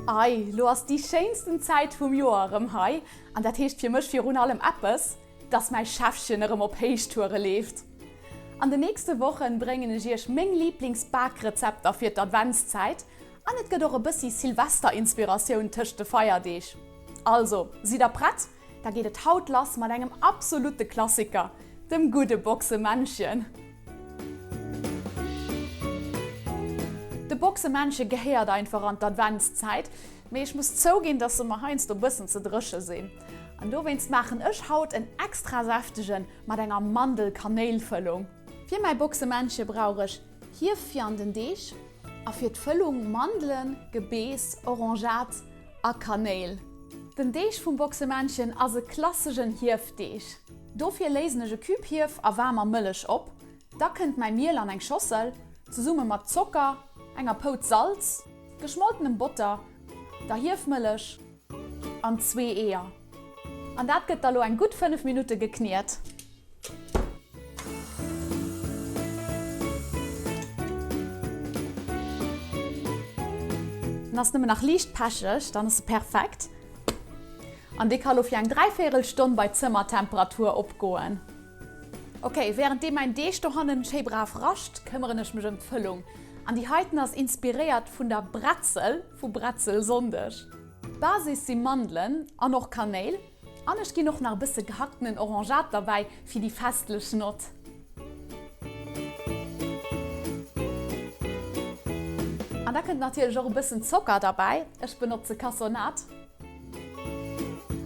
Ei, lo ass déi schéinsten Zäit vum Joer erëm hei an dat heescht fir mech virun allem eppes, dass mäi Schäffchen erëm op Héichtoure leeft. An de nächste Wochen bréngen ech iech meng Liiblingsbakrezepter fir d'Adventszäit an et gëtt och e bëssi Silvesterinspiratioun tëscht de Feierdeeg. Also, sidd der prett? Da geet et haut lass mat engem absolutte Klassiker, dem gudde Boxemännchen. De Boxemännche gehéiert einfach an d'Adventszäit, mee ech muss zouginn, dass se mer heiansdo bëssen ze dréche sinn. An dowéinst maachen ech haut en extra säftegen mat enger Mandel-Kanéil-Fëllung. Fir mäi Boxemännche brauch ech Hief fir an den Deeg a fir d'Fëllung Mandelen, Gebeess, Orangeat a Kanéil. Den Deeg vum Boxemännchen ass e klassegen Hiefdeeg. Dofir léisen ech e Cube Hief a waarmer Mëllech op. Da kënnt mäi Miel an eng Schossel, zesumme mat Zocker, enger Pouz Salz, geschmoltenem Botter, der Hiefmëllech an zwee Eeër. An dat gëtt da lo eng gutt 5 Minutte gekniet. En ass nëmmen nach liicht pecheg, dann ass e perfekt. An dee ka lo fir eng dräivéierel Stonn bei Zëmmertemperatur opgoen. Ok, wärend deem mäin Deeg dohannen schéi brav rascht, këmmeren ech mech ëm d'Fëllung. An déi heiten ass inspiréiert vun der Bretzel vu Bretzelsonndeg. D'Basis si Mandelen an och Kanéil. An ech ginn och nach e bësse gehacktenen Orangeat derbäi fir déi festlech Nott. An da kënnt natierlech och e bëssen Zocker derbäi, ech benotze Cassonade.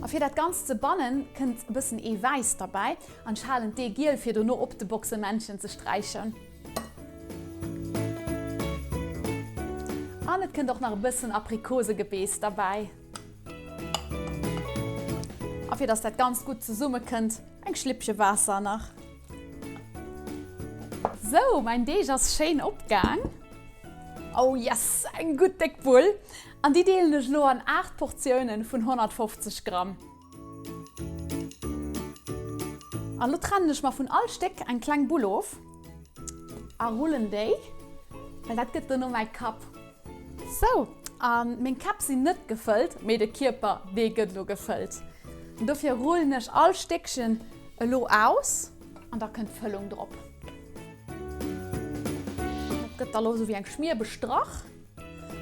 A fir dat Ganzt ze bannen, kënnt e bëssen Eewäiss derbäi an ech halen d'Eegiel fir dono op de Boxemännchen ze sträichen. An et kënnt och nach e bëssen Aprikosegebeess derbäi. A fir dass dat Ganzt gutt zesumme kënnt, eng Schlippche Waasser nach. Sou, mäin Deeg ass schéin opgaang. Oh yes, eng gutt déck Bull! An déi deelen ech elo an 8 Portiounen vun 150 Gramm. An elo trennen ech mer vun all Stéck eng kleng Bull of a rullen déi, well dat gëtt dono mäi Kapp. Sou, a meng Käpp sinn net gefëllt, mee de Kierper, dee gëtt elo gefëllt. An dofir rullen ech all Stéckchen elo aus an da kënnt d'Fëllung drop. Dat gëtt da elo sou wéi eng Schmier bestrach.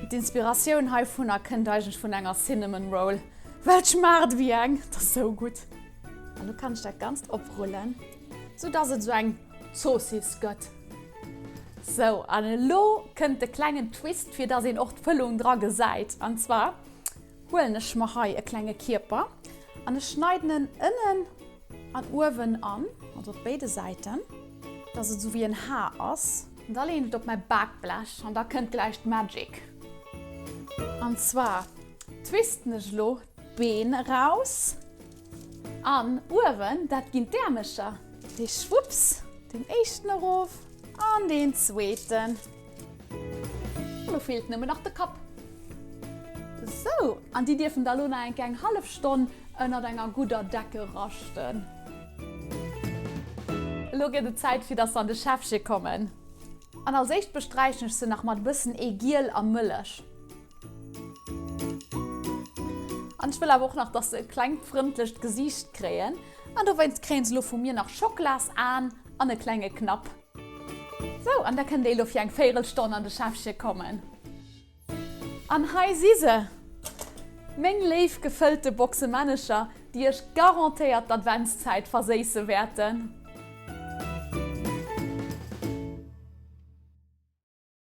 D'Inspiratioun heivunner kënnt eigentlech vun enger Cinnamon Roll, well et schmaacht ewéi eng, et ass sou gutt. An elo kann ech dat Ganzt oprullen, sou dass et sou eng Zoossiss gëtt. Sou, an elo kënnt de klengen Twist, fir dass een och d'Fëllung dra gesäit. An zwar huelen ech mer hei e klenge Kierper an ech schneiden en ënnen an uewen an, also op béide Säiten, dass et sou wéi en H ass. An da leeën ech et op mäi Bakblech an da kënnt gläich d'Magic. An zwar twisten ech elo d'Been eraus an uewen, dat ginn d'Äermecher. Dee schwupps, deen éischten erof an deen zweeten. Elo feelt nëmmen nach de Kapp. Sou, an déi dierfen da lo nach eng eng hallef Stonn ënnert enger gudder Decke raschten. Elo gëtt et Zäit fir dass se an de Schäffche kommen. An als éischt besträichen ech se nach mat e bëssen Eegiel a Mëllech. An ech wëll awer och nach dass se e klengt frëndlecht Gesiicht kréien an dowéinst kréien se elo vu mir nach Schockelasaen an e klenge Knapp. Sou, an da kënnt déi elo fir eng Véirelstonn an de Schäffche kommen. An hei si se! Meng léif gefëllte Boxemännecher, déi iech garantéiert d'Adventszäit verséisse wäerten.